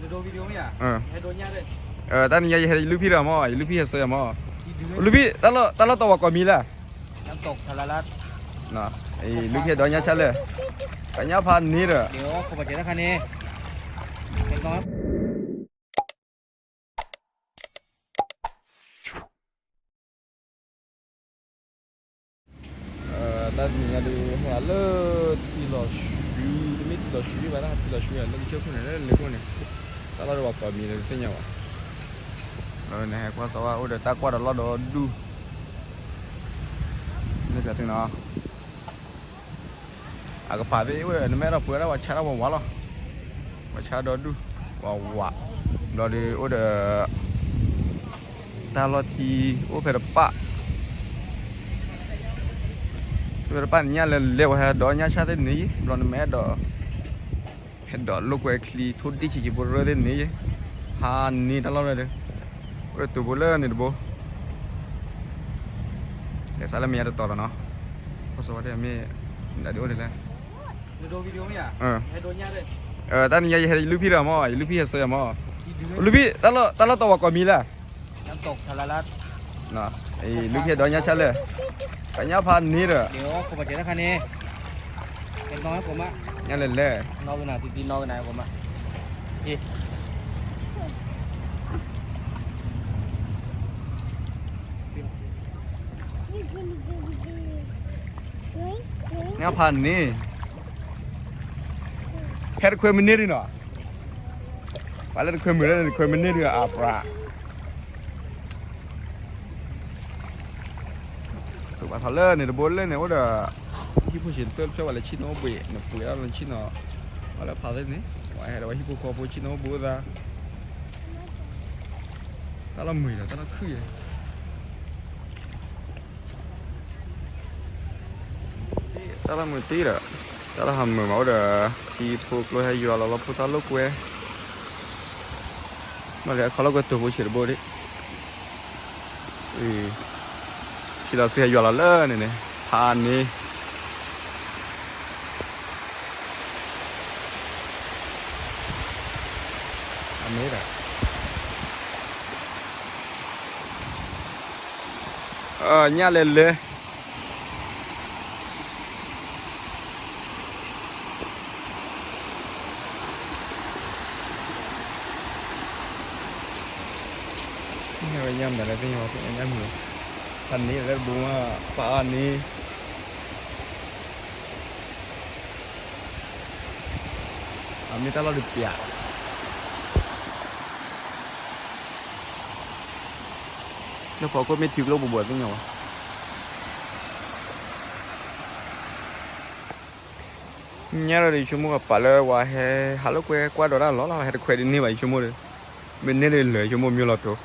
တၢ်နံၤညါယဟဲ ယလူၢ်ဖံးဒီးမၢ်, ယလူၢ်ဖံးဟဲဆၢယၤမၢ်, လူၢ်ဖံး တၢ်လီၢ်တဝီကိးမံၤလဲၣ်, လူၢ်ဖံးဒီးညါဆါလဲၣ်, ကညါဖးန့ၣ်ဒီး တၢ်တနံၤညါဒုး ဟဲလၢထံလီၤဆှံ, တမ့ၢ်ထံလီၤဆှံဘၣ်, တၢ်ထံလီၤဆှံလၢကစၢၢ်ခိၣ်န့ၣ် လၢလ့ခိၣ်န့ၣ်, တၢ်လီၢ်တဝီကိးမံၤလၢသ့ၣ်ညါဘၣ်, နဟဲကွၢ်စးဝါအိၣ်ဒီးတၢ်ကွၢ်ဒီးလီၢ်ဒီးဒူၣ်, မ့ၢ်ပျးသုနီၤ အကပၤသ့ၣ်အိၣ်ဒီး နမ့ၢ်အဲၣ်ဒိးပှဲၤဒၣ်ဝဲဆါတၢ်ဝးဝးလီၤ, ဝဲဆါဒီဒူၣ်, ဝးဝး, ဘျီဒီးအိၣ်ဒီး တၢ်လီၢ်ထံ အိၣ်ဖဲတပၣ်, ဖဲတပၣ်န့ၣ်ညါလဲၤလဲၤဝဲဟဲဒီးညါဆါသ့ၣ်န့ၣ်ယံၤ, ဘျီနမ့ၢ်အဲၣ်ဒိး ဟဲဒီးလိာ်ကွဲချံထိၣ်ဒံၣ်ဆံးဆံးဖိရၢသ့ၣ်န့ၣ်ယံၤ, ဟးန့ၢ်တၢ်လီၢ်ရၢဒီး, အိၣ်ဒီးတိၤဘိလၢန့ၣ်တဘိ ကဲစးလၢမဲာ်ညါတတီၤလီၤနီၤ, ဖီၣ်စီဝါတမ့ၢ် ဒၣ်ဒ်အိၣ်ဒ်လဲၣ်, တၢ်နံၤညါယဟဲ ယလူၢ်ဖံးဒီးမၢ်, ယလူၢ်ဖံးဟဲဆၢယၤမၢ်, လူၢ်ဖံး တၢ်လီၢ်တဝီကိးမံၤလဲၣ်, လူၢ်ဖံးဒီးညါဆါလဲၣ်, ကညါဖးန့ၣ်ဒီး ညါလဲၣ်လဲၣ် ညါဖးန့ၣ်, ဖဲတခွဲမုၢ်န့ၢ်ဒံးနီၤ, ပှၤလၢတခွဲမုၢ်လၢန့ၣ် တခွဲမုၢ်န့ၢ်ဒံးအပြး ပှၤထီၣ်လၢန့ၣ်တဘိလၢန့ၣ်အိၣ်ဒီး ဟံၣ်ဖိဆံးတဖျၢၣ်ဘၣ်လၢဆ့ၣ်နီၤအိၣ်ဘှံး နပှ့ၤဒၣ်လၢဆ့ၣ်နီၤ, အီၣ်လၢဖးသ့ၣ်န့ၣ် ပှၤဟဲဒီးဝဲဟံၣ်ဖိဃီဖိဆ့ၣ်နီၤအိၣ်ဘှံးအိၣ်သး, တၢ်လီၢ်မုာ်ဒီး တၢ်လီၢ်ခုၣ်ယဲ တၢ်လီၢ်မုာ်တ့ၢ်ဒီး တၢ်လီၢ်ဟးမုာ်မးအိၣ်ဒီး ထံဖိကျိဟဲယွၤလီၤလီၤဖိသၣ်လိာ်ကွဲ, မ့ၢ်လၢအခီလီၢ်ကွဲတိၤဖိဆံးတဘိဒံး, ထံလီၤဆူဟဲယွၤလီၤလၢန့ၣ်န့ၣ် ဖးန့ၣ် အမ့ၢ်ဒီး ညၣ်လဲၤလဲၤ ညၣ်ဝဲညၣ်မတၤလဲၣ်သ့ၣ်ညါဘၣ် သ့ၣ်ညါမုာ်, ဖးန့ၣ်လၢတဘိမး ဖးန့ၣ် အမ့ၢ်တၢ်လီၢ်တပျး လၢဖီခိၣ်မ့ၢ်ထံကျိပူၤဘၣ်သ့ၣ်ညါဘၣ်. ညါဒီးယဆိကမိၣ်ကပာ်လၢဝဲဟဲ ဟးလိာ်ကွဲကွၢ်ဒီးတၢ်လီၢ်လီၤ ဟဲတခွဲဒ်န့ၣ်ဘၣ် ယဆိကမိၣ်ဒီး မ့ၢ်န့ၢ်ဒီးလၢာ် ယဆိကမိၣ်မ့ၢ်လီၤတိၤ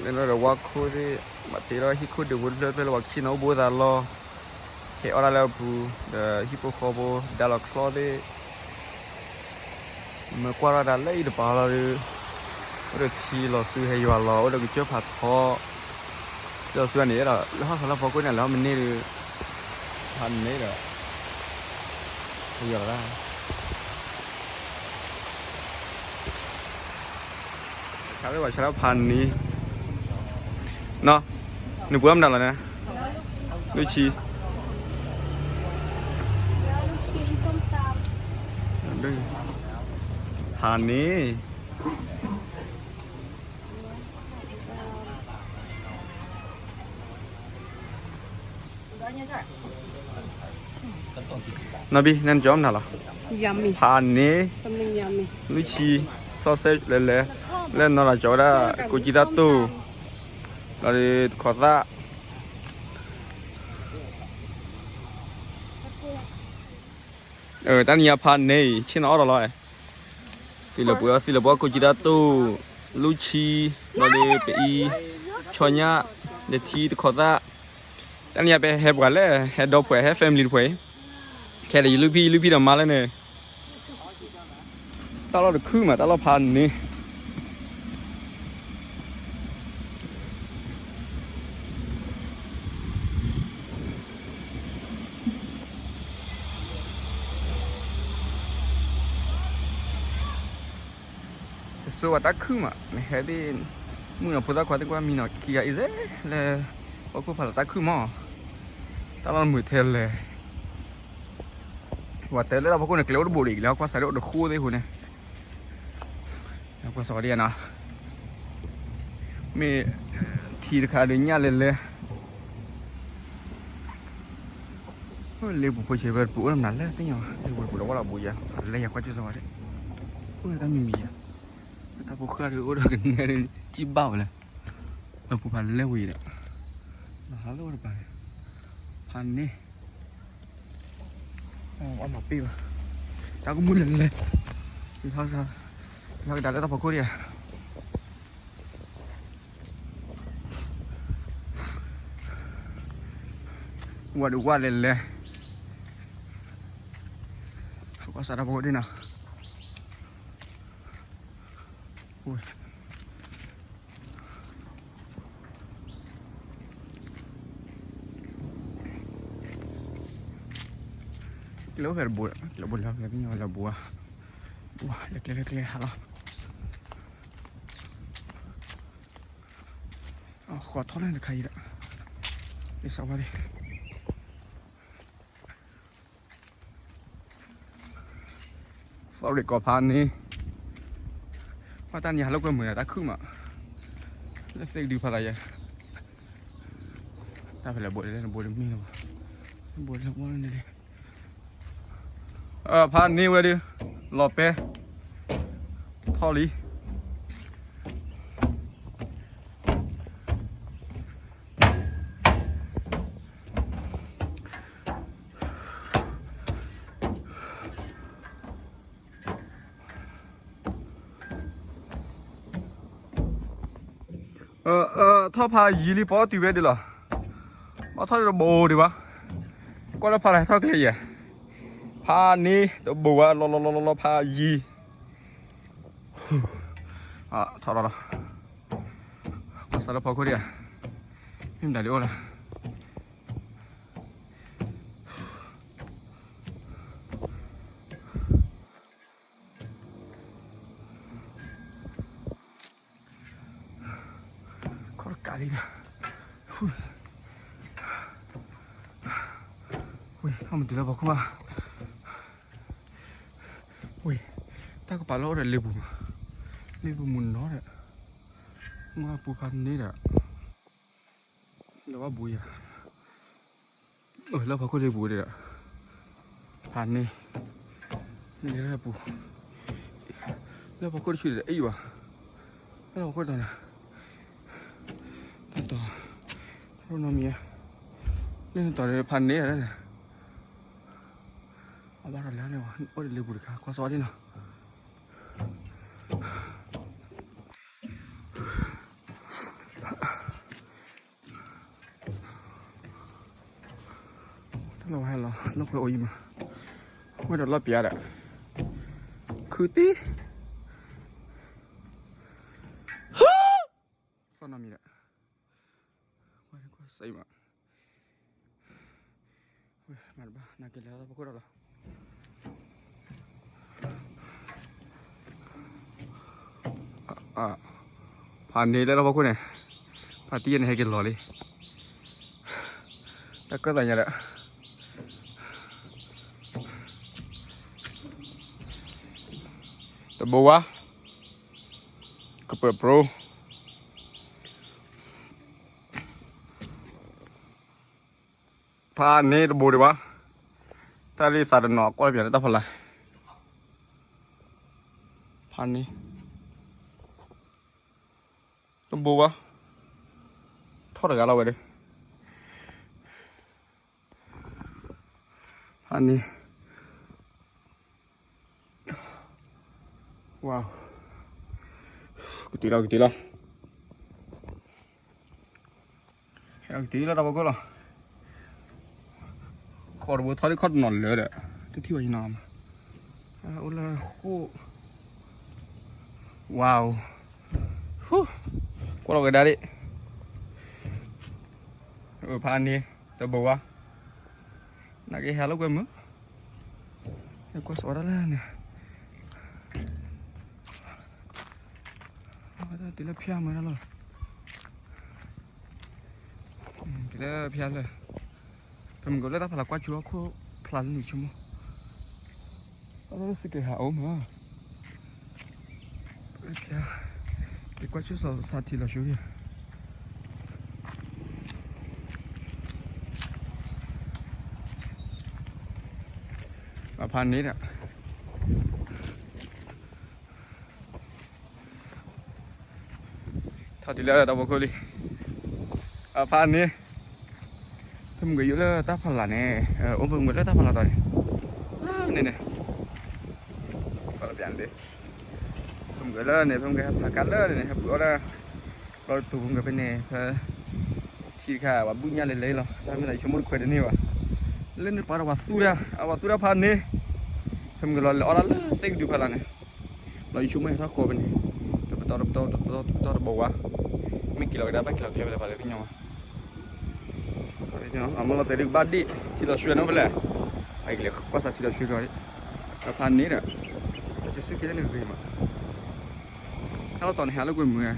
လၢဒီးဝါခိၣ်သ့ၣ် မၤတ့ထီၣ်ဟံၣ်ခိၣ်ဒုးဖိတဖျၢၣ်တဖျၢၣ်လၢပှၤကဆ့ၣ်နီၤအိၣ်ဘှံးအိၣ်သးလီၤ ဟဲအီၣ်ဒၣ်လၢအပူၤ ဒီးဟံၣ်ဖိဃီဖိ ဒါလီၤချီသ့ၣ် မ့ၢ်ကွၢ်ထီၣ်ဒၣ်လၢအံၤတပၤလီၤဒီး အိၣ်ဒီးထံလီၤဆူဟဲယွၤလီၤ အိၣ်ဒီးကစၢၢ်ဖးထီ ထံလီၤဆူန့ၣ်ဒီး လၢဟီၣ်ခိၣ်လၢဖီခိၣ်န့ၣ် လၢဟီၣ်မ့ၢ်န့ၢ်ဒီး ဖးန့ၣ်ဒီး ဟဲယွၤလီၤ ဆါဝဲပှၤဆါလၢဖးန့ၣ် နီၤ နပှ့ၤမတၤလီၤန့ၣ် လွံၢ်ဆံ ဖးန့ၣ် နီၢ်ဘံ နကၠီမနုၤလီၤ ဖးန့ၣ် လွံၢ်ဆံ စီဆဲလဲၤလဲၤ လၢနီၢ်လီၤကၠီဝဲဒၣ် ကိးကံသၣ်တိၢ် လီၤဒီးတခီသၣ် တၢ်နံၤညါဖးန့ၣ် ဆ့ၣ်နီၤအီၣ်ဒီးလီၤ သံလၢပှဲၤအီၤ သံလၢပှဲၤအီၤ ကိးကံသၣ်တိၢ် လွံၢ်ဆံ လီၤဒီးပအံၤ ဆီညၣ် ဒီးထံတခီသၣ် တၢ်နံၤညါပဟဲပှၤလဲၣ် ဟဲဒီဖှဲး ဟဲ family တဖှဲး ခဲဒီးယလုၢ်ဖံယလုၢ်ဖံဒီးမါလၢန့ၣ် တၢ်လီၢ်တခုမး တၢ်လီၢ်ဖးန့ၣ် ယ ဆိဝဲတၢ်ခုၣ်မး နဟဲသ့ၣ် မုၣ်ကနီၤဖိသၣ်ခွါသ့ၣ်ကွၢ်မံနီၤ ခံဂၤအံၤစဲး လၢ ဟီၣ်ခိၣ်ဖးလီၤတၢ်ခုၣ်မး တၢ်လီၢ်မုာ်ထဲလဲၣ် ပှၤတဲလၢတၢ်ဖီခိၣ်န့ၣ် ကျဲအိၣ်တဘိးဒံးလၢ ကွၢ်စးဒၣ်အိၣ်တဃိသ့ၣ်အဃိန့ၣ် ကွၢ်စးဝဲဒၣ်နီၤ မ့ၢ် ထံတခါဒီးညၣ်လဲၤလဲၤ လ့ပူၤဖိဆဲးဖဲပူၤအိၣ်မနုၤလဲၣ်သ့ၣ်ညါ လ့ပူၤပူၤလီၤဝဲလီၤဘူးယၤ လဲၤယၤကွၢ်ကၠူၣ်စၢ်ဝဲဒၣ် အိၣ်တၢ်မံၤမံၤယၤ တၢ်ဖိဃၢ်ဒီးအိၣ်ဒီးကနဲဒီး ကံၣ်ဘၣ်ဝဲလဲၣ် လီၤပူၤဖးလဲၢ်ဝံၤဒီး လီၤဟးလၢအိၣ်တပၤန့ၣ် ဖးန့ၣ် အီၣ်မၤပ့ၢ်ဘၣ် တၢ်ကမူၣ်လဲၤလဲၤ လီၤကဒါလၢတၢ်ဖီခိၣ်ဒံးဧါ ဝါဒုးဝါလဲၤလဲၤ ကွၢ်စးတၢ်ဖီခိၣ်ဒံးနီၤ ကျဲအိၣ်ဖဲတဘိ ကျဲဘိလၢဖဲပညီလၢဘိဧါ လဲၤကျဲလဲၤကျဲဟးလီၤ ဃီထီၣ်လၢတခါအံၤဒီး လၢစးဝါဒံး sorry ကီၢ်ဖးန့ၣ် ပှၤတၢ်နံၤဟးလိာ်ကွဲမုာ်ဒီးတၢ်ခုၣ်မး လၢသ့ၣ်ကဒုဖးသးယဲ တၢ်ဖဲလဲၣ်ဘိးလၢနဘိးတမ့ၢ်လၢၤဘၣ် ဘိးလၢဘိးလၢန့ၣ် ဖးန့ၢ်ဝဲဒုး လီၤပဲ ထီၣ်လံ ထီၣ်ဖးယံၤလံ ပီတုၤဝဲဒၣ်လီၤ ဘၣ်ထီၣ်တဘိးဒံးဘၣ် ကွၢ်လၢဖးလၢထီၣ်ကျဲယဲ ဖးန့ၢ်တဘိးဝဲ လီၤလီၤလီၤလီၤလီၤဖးယံၤ ထီၣ်လီၤလီၤ ကွၢ်စးလၢဖီခိၣ်ဒံးဧါ မ့ၢ်မတၤဒ်အိၣ်လၢ ခီၣ်တကးလံဒီး ဝံၤ ထီၣ်မတုၤလၢဖီခိၣ်ဘၣ် ဝံၤ တၢ်ကပာ်လၢအိၣ်ဒီးလ့ပူၤမး လ့ပူၤမုၢ်နီၤဒီး မ့ၢ်ပူၤဖးန့ၢ်ဒီး လၢဘၣ်ဘူးယၤ လၢဖီခိၣ်လ့ပူၤဒီး ဖးန့ၢ် န့ၢ်လၢပူၤ လၢဖီခိၣ်တဆူၣ်ဒီးအံၤဘၣ် လၢဖီခိၣ်တီၤန့ၣ် တၢ်တီၤ ရိနီတမံၤဧါ လၢနတီၤဒီးဖးန့ၢ်ဧါန့ၣ် အဘၣ်ဒီးလၢန့ၣ်ဝဲ အိၣ်ဒီးလ့ပူၤတခါ ကွၢ်စီအီၤဒ်နီၤ တၢ်လီၤဝဲဟဲလီၤ လီၢ်ကွဲအိၣ်ယံၤမး ဝဲဒီးလီၢ်ပျါဒီး ခုတံၢ် စီနီတမံၤဒီး ကွၢ်ကွၢ်စံးမး ဝဲမၤတဘၣ် နာ်က့လဲၤလၢဖီခိၣ်ဒီးလီၤ ဖးန့ၢ်လၢဖီခိၣ်န့ၣ် ဖးတံၢ်ယဲန့ၣ်ဟဲက့ၤလီၤလံ တၢ်ကၢၣ်သးညါဒီး တဘိဝါ ကပၢၤပြိ ဖးန့ၢ်တဘိဒံးဘၣ် တၢ်လံသးတနီၤကွၢ်လၢပျၢၤလၢတၢ်ဖီလာ် ဖးန့ၢ် တဘိဘၣ် ထီၣ်တဂၤလီၤဝဲဒီး ဖးန့ၢ် ဝါ ကတုၤလီၤ ကတုၤလီၤ ဟဲကတုၤလီၤတၢ်ဖီခိၣ်လီၤ ခီၣ်တဘိထီၣ်ဒ်ခီၣ်တနီၤလၢာ်ဒီး တထံၣ်ဝဲယနီၤ အိၣ်လၢဃိၣ် ဝါ ကွၢ်လီၤကဒါဒံး ဖးန့ၢ် တဘိဝါ နာ်က့ဟဲလီၤကွဲမုာ် ကွၢ်စီၤဒၣ်လဲၣ်န့ၣ် တၢ် တုၤလၢဖၠါမၤတၢ်လီၤ, တုၤလၢဖၠါလၢ, ပမ့ၢ်ကလၢတၢ်ဖးလၢ်ကွၢ်ကၠိအခိၣ်ဖျါလၢနုာ်ဆိကမိၣ်, တၢ်လၢစကဲးဟးအိၣ်မး, ဖၠါ, က့ၤကွၢ်ကၠိစီၤဆါထံလီၤဆှု, ဖးန့ၣ်ဒီး ထီၣ်တုၤလၢတၢ်ဖီခိၣ်လံ, အဖးန့ၣ်, ပမ့ၢ်ကယိၣ်လၢတၢ်ဖးလၢ်န့ၣ်, အိၣ်ပမ့ၢ်လၢတၢ်ဖးလၢ်တီၤန့ၣ်, လၢန့ၣ်န့ၣ်, ပမ့ၢ်ကလၢန့ၣ် ပမ့ၢ်ကဟဲဖးကါလၢန့ၣ်န့ၣ် ဟဲပှ့ၤအီၣ်ဒၣ် ဘျီတတူၢ်ပမ့ၢ်ကဖဲန့ၣ် ဖဲ ထံတခါ ပှၤဘုၣ်ညၣ်လဲၤလဲၤလီၤ တၢ်မ့ၢ်လၢယဆိကမိၣ်တခွဲးတန့ၢ်ဘၣ်, လၢန့ၣ်ပှၤဒီးပှၤသူဒၣ် အပှၤသူဒၣ်ဖးန့ၣ်, ပမ့ၢ်ကလီၤလဲၤအီၣ်ဒၣ်လၢသ့ၣ်ကဒုဖးလၢ်န့ၣ်, လီၤယဆိကမိၣ်ဟဲထီၣ်ဃီဖဲန့ၣ်, တပတီၢ်တပတီၢ်တပတီၢ်တပတီၢ်တဘီဝါ, မ့ၢ်က့ၤလီၤကဒါဘၣ်က့ၤလီၤကျဲဖဲလဲၣ်ဖးလဲၣ်သ့ၣ်ညါဝဲ အမ့ၢ်လီၤတဲာ်ဒုးကဘၣ်ဒံၣ် ထံလီၤဆှုဝဲနီၤဖဲလဲၣ်, အကလဲၤကွၢ်စးထံလီၤဆှုကီး, အဖးန့ၣ်ဒီး, တၢ်စုက့ၤလၢန့ၣ်ဂ့ၤမး, တၢ်လီၢ်တီၤန့ၣ်ဟဲလၢကွဲမုာ်,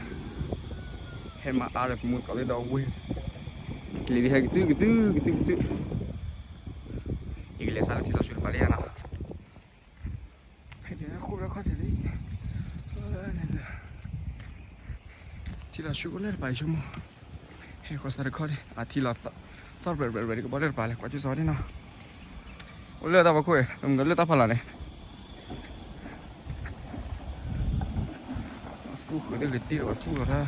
ဟဲမၤအါဒီးမူတကိးလၢဒီဝ့ၢ်, ကလံၤဒ်ဟဲကသုကသုကသုကသု, ယကလဲၤစးလၢထံလီၤဆှုတပၤလၢယၤနီၤ ဖဲန့ၣ် ဃိၣ်လၢခီၣ်ထံးလံ, ထံလီၤဆှုအိၣ်လၢတပၤယဆိကမိၣ်, ဟဲဃီၤစးတခီဒံး အထံလီၤ, သီၣ်ရဲၣ်ရဲၣ်ရဲၣ်ကဘီလၢတပၤလဲၣ် ကွၢ်ကၠိစီၤဒ်နီၤ, အိၣ်လၢတၢ်ဖီခိၣ်, ပမ့ၢ်ကလၢတၢ်ဖီလာ်န့ၣ်, သူဃုာ်သ့ၣ်ဂ့ၤတ့ၢ်ဒီးသူဃုာ်တၢ်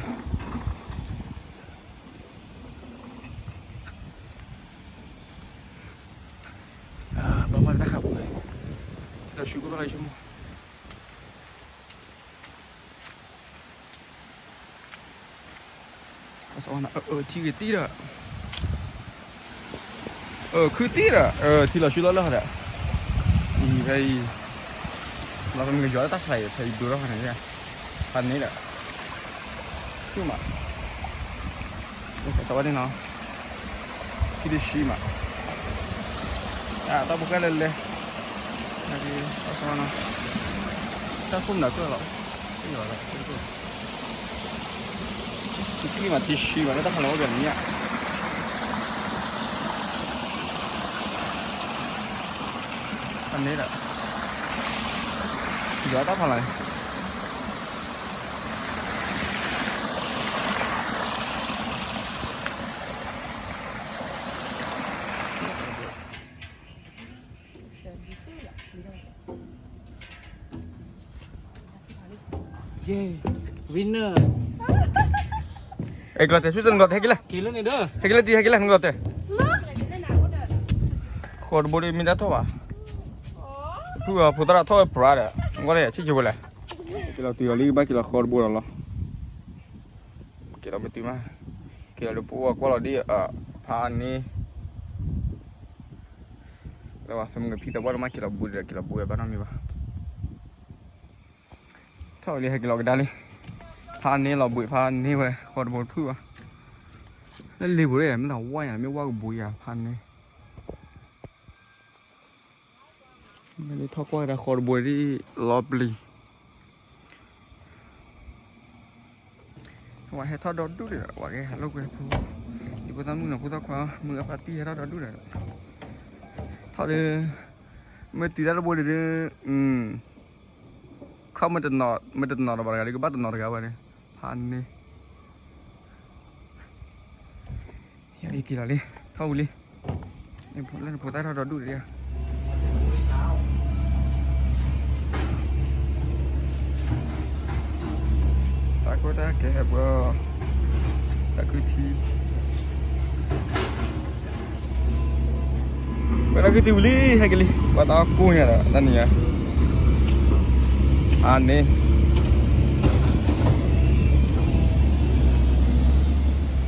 ဘၣ်ဘၣ်တၢ်ဃးပူၤ, ထံလီၤဆှုကဘၣ်လၢယဆိကမိၣ်, ထံဂ့ၤတ့ၢ်ဒီး, ခုတ့ၢ်ဒီး, ထံလီၤဆှုလီၤလၢဟီဒီး, ဖဲအံၤ, လီၤမ့ၢ်ကယီၤလၢတၢ်ဖျါအံၤ ဖဲအံၤဒိၣ်ထီၣ်ခါန့ၣ်, ဖးန့ၣ်ဒီး, ခုမး တဝဲန့ၣ်နီၤ, ခံတဆံမး, တၢ်ဖိၣ်ဃဲလဲၤလဲၤ, တၢ်ခိၣ်မနၤကျၢၢ်လီၤ, ထံချံမး ထံဆံမး လၢတၢ်ဖးလီၤအိၣ်ဒီးနံၤညါ, ဖးန့ၣ်ဒီး, ယွၤတၢ်ဖးလီၤ အဲ ကျီၢ်တဲာ် ဆူၣ်စၢနကျီၢ်တဲာ် ဟဲက့ၤလၢ, ဟဲက့ၤလၢတံၢ် ဟဲက့ၤလၢနကျီၢ်တဲာ်, ဃီတဘိဒီးမ့ၢ်ဒၣ်ထီၣ်ဘၣ်, ဖုၣ်အီၤဖိသၣ်ထီၣ်ဝဲပြးဒီး ကွၢ်လၢဆံၣ်ကၠိဝဲလဲၣ်, က့ၤလီၤတုၤလီၤလံ ကဘၣ်က့ၤလီၤဃီတဘိဒီးလီၤ, က့ၤလီၤမ့ၢ်တုၤမး, က့ၤလီၤဒီးပအိၣ်ကွၢ်လီၤဒ်အ, ဖးန့ၣ် လၢဝဲ ဖဲမ့ၢ်ကဖံသးပှၢ်တမ့ၢ်က့ၤလီၤဘူးဒီး က့ၤလီၤဘူးဝဲဘၣ်နီတမံၤဘၣ်. ထီၣ်ဝဲလံ ဟဲက့ၤလီၤကဒါလံ. ဖးန့ၣ်လီၤဘှံး ဖးန့ၣ်ဝဲ ဃီတဘိတဖုၣ်ဘၣ်. လၢလ့ပူၤန့ၣ် မ့ၢ်တၢ်ဝါညါ မ့ၢ်ဝါကဘှံးယၤ ဖးန့ၣ်. မ့ၢ်လၢထီၣ်ကွၢ်ဝဲဒၣ်ဃီတဘိဒ်လီၤပျံၤ ဝဲဟဲထီၣ်ဒီဒူၣ်ဒီး ဝဲကဟဲလိာ်ကွဲဖိ, ယဖိသၣ်မုၣ်နီၤ ဖိသၣ်ခွါ မုၢ်အဖါတံၢ်ဟဲထီၣ်ဒီဒူၣ်ဒီး ထီၣ်ဒီး မ့ၢ်တုၤတၢ်တဘိဒီး ခီၣ်မ့ၢ်တနီၤ မ့ၢ်တနီၤဒီးဘၣ်တဂၤဒီး ကဘၣ်တနီၤတဂၤဝဲန့ၣ် ဖးန့ၣ် ယက့ၤလီၤလံ ထီၣ်ဝံၤလံ. လၢနဖိသၣ်ထီၣ်ဒီဒူၣ်ဒီး တၢ်ကိၢ်တၢ်ဂီၤဟဲပှဲၤ တၢ်ခုထံ ဝဲတၢ်ခုထံဝံၤလံ ဟဲက့ၤလံ ပှၤတၢ်ကိၢ်ညါဒီး တၢ်နံၤညါ အါန့ၣ်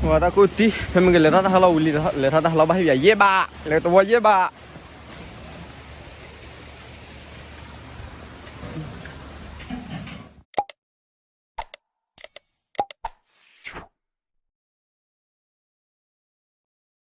ပှၤတၢ်ကိၢ်တံၢ် ဖဲမ့ၢ်ကလဲၤထီၣ်တၢ်ဟးလီၢ်ဝံၤလံ လဲၤထီၣ်တၢ်ဟးလီၢ်ဘၣ်ဟ့ၣ်ယၤယဲၢ်ဘး လဲၤတဝီယဲၢ်ဘး